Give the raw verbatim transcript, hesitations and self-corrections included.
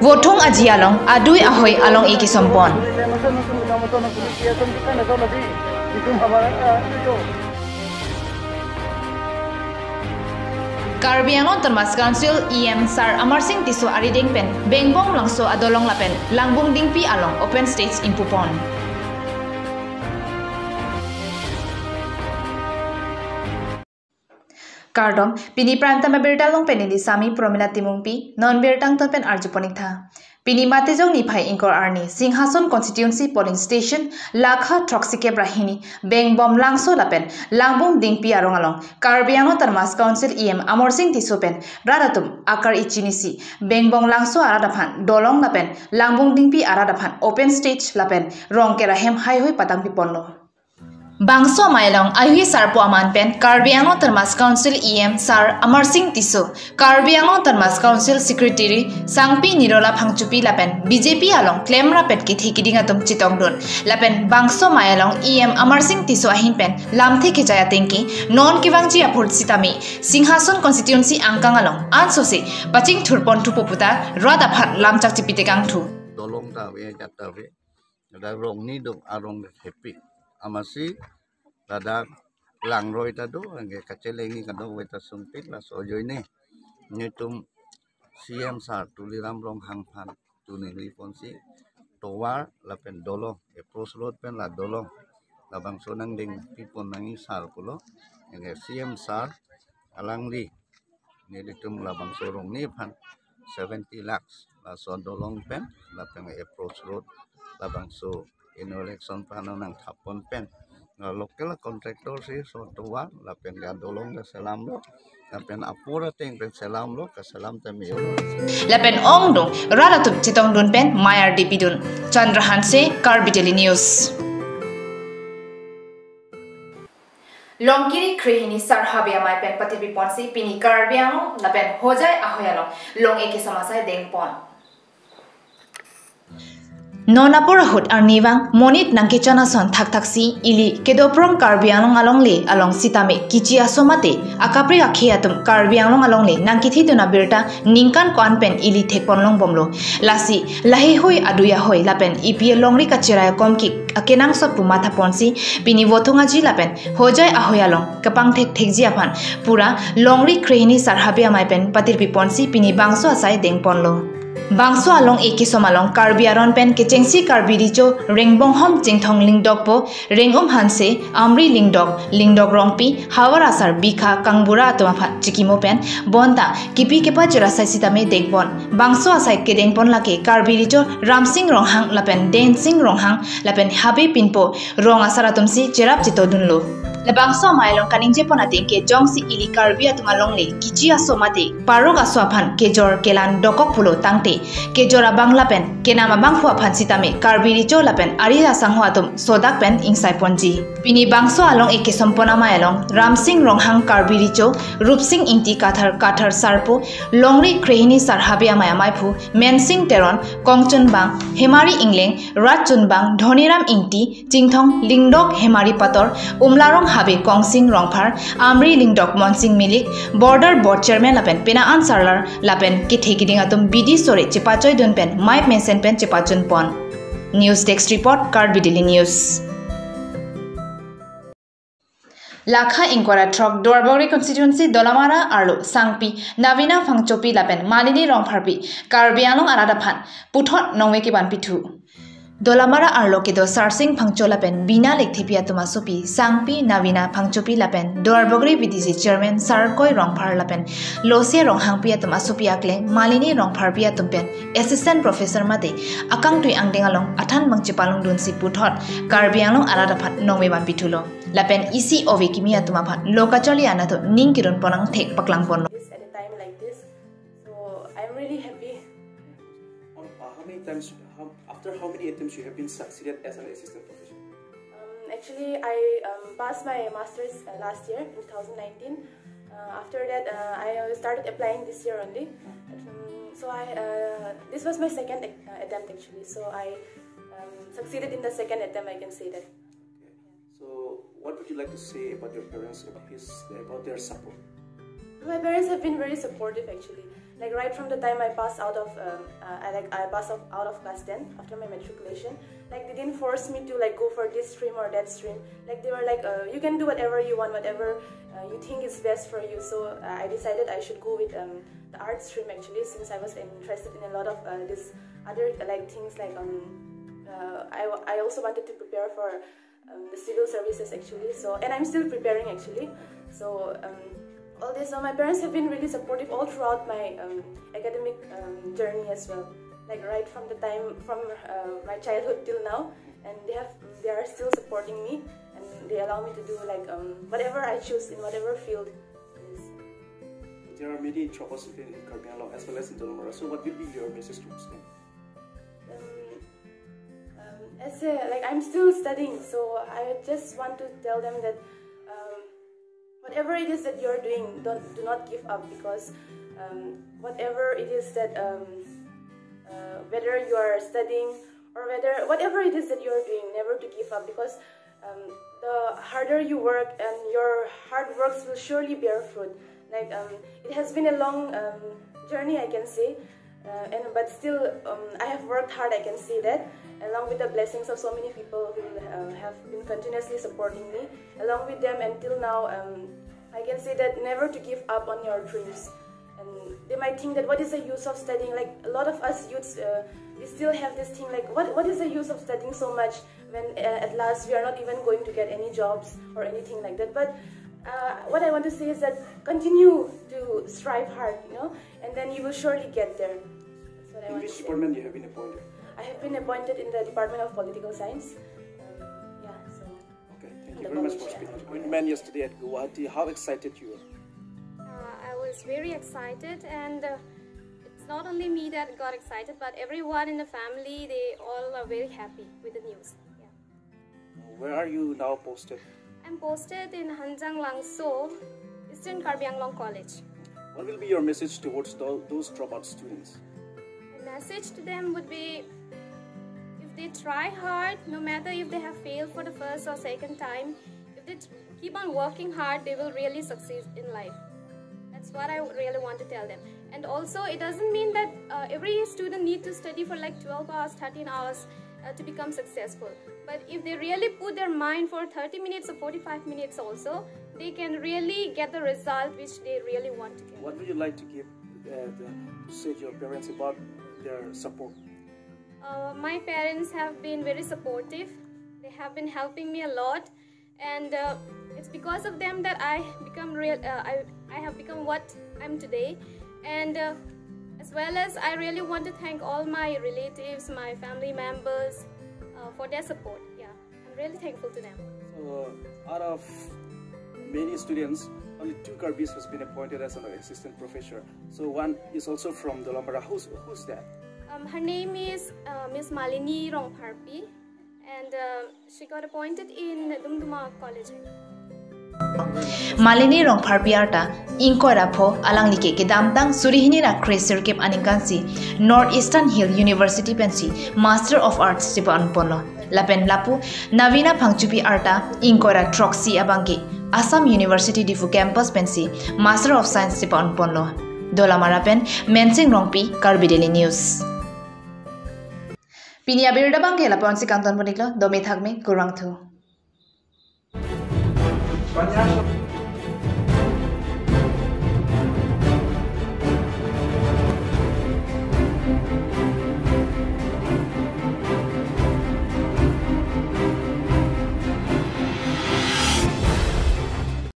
Vothung aji along adui ahoi along-e kesompon. Karbi Anglong Autonomous Council E M Sar Amarsing Tisso arideng pen Bengbong Langso adolong lapen Langbung Dingpi along open stage ingpupon. Kardom, pini Prime Time abirta along pen neli Sami Promila Timungpi, non birta angton pen arjuponik tha. Pini Matijong niphai ingkoi arni, Singhason Constituency Polling Station, lakha throksi kep ra hini, Bengbong Langso lapen Langbung Dingpi arong along, Karbi Anglong Autonomous Council E M Amarsing Tisso pen rat atum akar-i chinisi, Bengbong Langso arat aphan dolong lapen Langbung Dingpi arat aphan open stage lapen Rongker ahem haihui patang piponlo. Bangso amei along ahoi sarpo aman pen Karbi Anglong Autonomous Council E M Sar Amarsing Tisso, Karbi Anglong Autonomous Council Secretary Sangpi Nirola Phangchopi lapen B J P along klemrap pen kethe kiding atum chetongdun. Lapen bangso amei along E M Amarsing Tisso ahin pen lamthe kejai atengke non kevangji apor sitame Singhason Constituency angkang along ansose pachingthurpon thupo puta rat aphan lamchak chepitekang thu. Dolong ta ave, jat ta ave. Ladak rong ni do, arong thepik. Amatsi ladak langroi ta do, anke kacheleng ni kadokave ta sumpik, laso ajoine nelitum C M Sar Tuliram Ronghang aphan tu ningri ponsi tovar lapen dolong, approach road pen la dolong, labangso nangdeng pipon nangji sar pulo, anke C M Sar alangli nelitum labangso rong ni aphan seventy lakhs, laso dolong pen lapen approach road, labangso inauguration aphan nangthapon pen, la local contractor si so tovar lapen ya dolong keselamlo, lapen apor ateng pen selamlo, keselam tame yo. Lapen ongdung rat atum chetongdun pen mei ardi pidun. Chandra Hanse, Karbi Daily News. Longri krehini Sar Habe Amei pen patirpi ponsi pini Karbi Anglong lapen Hojai ahoi along long-e kesom asai dengpon. Non apor ahut arnivang monit nangkechon ason thakthaksi ili kedoprong Karbi Anglong alongle along sitame kichi aso mate akaprek akhei atum Karbi Anglong alongle nangkethidun abirta ningkan ko-an pen ili thekpon longbomlo. Lasi laheihui adui ahoi lapen E P A longri kacherai akom ki akenangsot pu mathaponsi pini Vothung aji lapen Hojai ahoi along kepangthek thekji aphan pura longri krehini Sar Habe Amei pen patirpi ponsi pini bangso asai dengponlo. Bangso along-e kesom along Karbi aron pen kechengsi Karbi Recho Rengbonghom Chingthong Lyngdokpo, Rengum Hanse, Amri Lyngdok, Lyngdok Rongpi, Havar Asar Bikha Kangbura atum aphan chikimo pen bonta kipi kepajer asai sitame dengpon. Bangso asai kedengpon lake Karbi Recho Ramsing Ronghang lapen Densing Ronghang lapen Habe Pinpo rong asar atumsi cherap chetodunlo. Labangso amei along kaningjepon atengke jongsi ili Karbi atum alongle kichi aso mate parok aso aphan kejor kelang dokok pulo tangte kejor abang lapen kenam abangphu aphan sitame Karbi Recho lapen ari asangho atum sodak pen ingsaiponji. Pini bangso along-e kesompon amei along Ramsing Ronghang Karbi Recho, Rupsing Ingti Kathar Kathar Sarpo, longri krehini Sar Habe Amei ameiphu Mensing Teron, Kongchunbang Hemari Ingleng, Ratchunbang Dhoniram Ingti, Chingthong Lyngdok Hemari Pator, Umlarong Habe Kongsing Rongphar, Amri Lyngdok Monsing Milik, Border Board Chairman lapen penang ansarlar lapen kethe kiding atum bidi sore chepachoidun pen mei mesen pen chepachunpon. News Desk Report, Karbi Daily News. Lakha ingkoi ra throk Duarbagori Constituency Dolamara arlo Sangpi Navina Phangchopi lapen Malini Rongpharpi Karbi Anglong arat aphan puthot nongve kebanpi thu. Dolamara arlo kedo Sarsing Phangcho lapen Bina Lekthepi atum asopi Sangpi Navina Phangchopi lapen Duarbagori B D C Chairman Sarkoi Rongphar lapen Losia Ronghangpi atum asopi akleng Malini Rongpharpi atum pen Assistant Professor mate akangtui angdeng along athan bang chepalongdunsi puthot Karbi Anglong arat aphan nongve banpi thulo. Lapen isi ove kimi atum aphan lo kacharli anatthu ning kirun ponang thek paklangponlo. This at a time like this. So I'm really happy. How, uh, how many times, how, after how many attempts you have been succeeded as an assistant professor? Um, actually, I um, passed my master's uh, last year in two thousand nineteen. Uh, after that, uh, I started applying this year only. Um, so I, uh, this was my second uh, attempt actually. So I um, succeeded in the second attempt, I can say that. Okay. So, what would you like to say about your parents, about his, about their support? My parents have been very supportive actually. Like, right from the time I passed out of, um, uh, I, like, I passed off out of class ten after my matriculation. Like, they didn't force me to, like, go for this stream or that stream. Like, they were like, uh, "You can do whatever you want, whatever uh, you think is best for you." So uh, I decided I should go with, um, the art stream, actually, since I was interested in a lot of, uh, this other, like, things, like, um, uh, I, wa- I also wanted to prepare for, um, the civil services, actually. So, and I'm still preparing, actually. So um, all this, so my parents have been really supportive all throughout my, um, academic, um, journey as well. Like, right from the time from, uh, my childhood till now, and they have they are still supporting me, and they allow me to do, like, um, whatever I choose in whatever field it is. There are many troubles in Karbi Anglong as well as in Dolamara. So what will be your message towards them? Um, um, as a, like, I'm still studying, so I just want to tell them that, um, whatever it is that you're doing, don't do not give up, because um, whatever it is that, um, uh, whether you are studying or whether whatever it is that you're doing, never to give up, because um, the harder you work, and your hard works will surely bear fruit. Like, um, it has been a long, um, journey, I can say, uh, and but still, um, I have worked hard, I can say that. Along with the blessings of so many people who uh, have been continuously supporting me, along with them until now, um, I can say that never to give up on your dreams. And they might think that, "What is the use of studying?" Like, a lot of us youths, uh, we still have this thing, like, "What what is the use of studying so much when, uh, at last we are not even going to get any jobs or anything like that?" But uh, what I want to say is that continue to strive hard, you know, and then you will surely get there. That's what I In want which to say. Department you have been appointed? I have been appointed in the Department of Political Science. Um, yeah, so. Okay, thank you very much for speaking. When you met yesterday at Guwahati, how excited you were? Uh, I was very excited, and uh, it's not only me that got excited, but everyone in the family, they all are very happy with the news. Yeah. Where are you now posted? I'm posted in Hanjang Langso, Eastern Karbi Anglong College. What will be your message towards tho- those dropout students? The message to them would be, if they try hard, no matter if they have failed for the first or second time, if they keep on working hard, they will really succeed in life. That's what I really want to tell them. And also, it doesn't mean that uh, every student need to study for like twelve hours, thirteen hours uh, to become successful. But if they really put their mind for thirty minutes or forty-five minutes also, they can really get the result which they really want to get. What would you like to give uh, the, to say to your parents about their support? Uh, my parents have been very supportive. They have been helping me a lot, and uh, it's because of them that I become real. Uh, I I have become what I'm today, and uh, as well as I really want to thank all my relatives, my family members, uh, for their support. Yeah, I'm really thankful to them. So, out of many students, only two Karbis has been appointed as an assistant professor. So one is also from Dolamara. Who's who's that? Um, her name is uh, Miss Malini Rongpharpi, and uh, she got appointed in Dumduma College. Malini Rongpharpi arta ingkoi ra pho alangli ke kedamtang suri hini ra kre sirkep aningkan si North Eastern Hill University pensi Master of Arts chepa-un ponlo. Lapen lapu Navina Phangchopi arta ingkoi ra throksi abang ke Assam University Diphu campus pensi Master of Science chepa-un ponlo. Dolamara pen Mensing Rongpi, Karbi Daily News. Pini abirta abang ke lapu-an si kangton pon-iklo, dome thakme, kurvangthu.